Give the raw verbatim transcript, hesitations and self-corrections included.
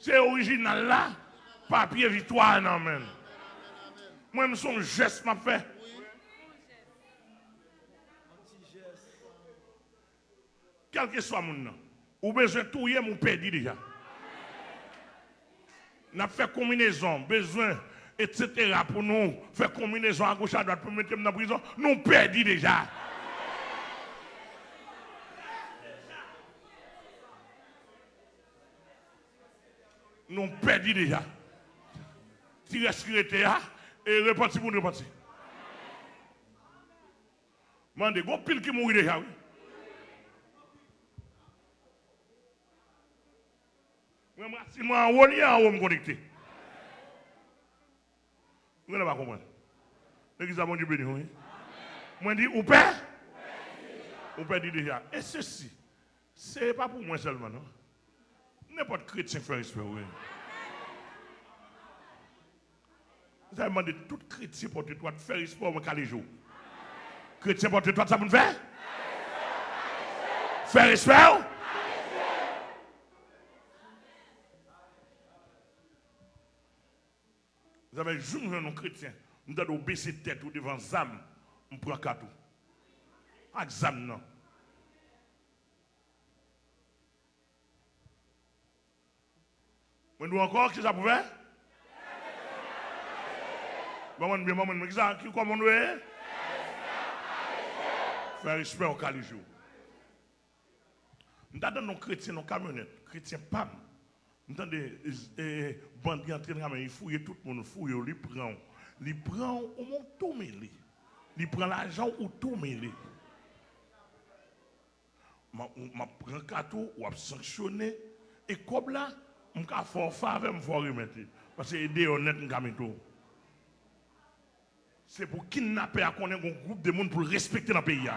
Se orijinal la, papye viktwa a nan men l. Mwen, m se yon jès m ap fè. Kèlkeswa moun nan, ou bezwen touye m, ou pèdi deja. N ap fè konbinezon, bezwen, etsetera, pou nou fè konbinezon agoch adwat pou mete m nan prizon, nou pèdi deja. Nou pèdi deja. Ti rès ki rete a, e repanti pou nou repanti. Mande, gon pil ki mouri deja, wi. Mwen, mwen, si mwen anwo, li anwo m konekte. Mwen pa konprann. Legliz la, Bondye beni w, wi. Mwen di, ou pè? Ou pèdi deja. E sesi, se pa pou mwen sèlman, non. Nenpòt kretyen k fè respè w, wi. Sa vle mande tout kretyen pòte twat, fè respè w, mwen kale je w. Kretyen pòte twat, sa pou n fè? Fè respè w. Zafè jou m jwenn yon kretyen, m tande w bese tèt ou devan zam, m pran kat ou. Ak zam nan. Mwen di w ankò, kisa pou fè? Ban mwen byen, ban mwen, kisa, ki kòman nou ye? Fè respè w, kale je w. M ta tande yon kretyen nan kamyonèt, kretyen pa m. M tande, e, bandi antre nan kamyonèt, li fouye tout moun, li fouye w, li pran w. Li pran w, ou tou mele. Li pran lajan w, ou tou mele. M ap, m ap pran kat ou, w ap sanksyone. E kòb la, m ka fè w favè, m fè w remèt li. Paske e deyò nèt m ka mete w. Se pou kidnapè a konnen gon gwoup de moun pou l respekte nan peyi a.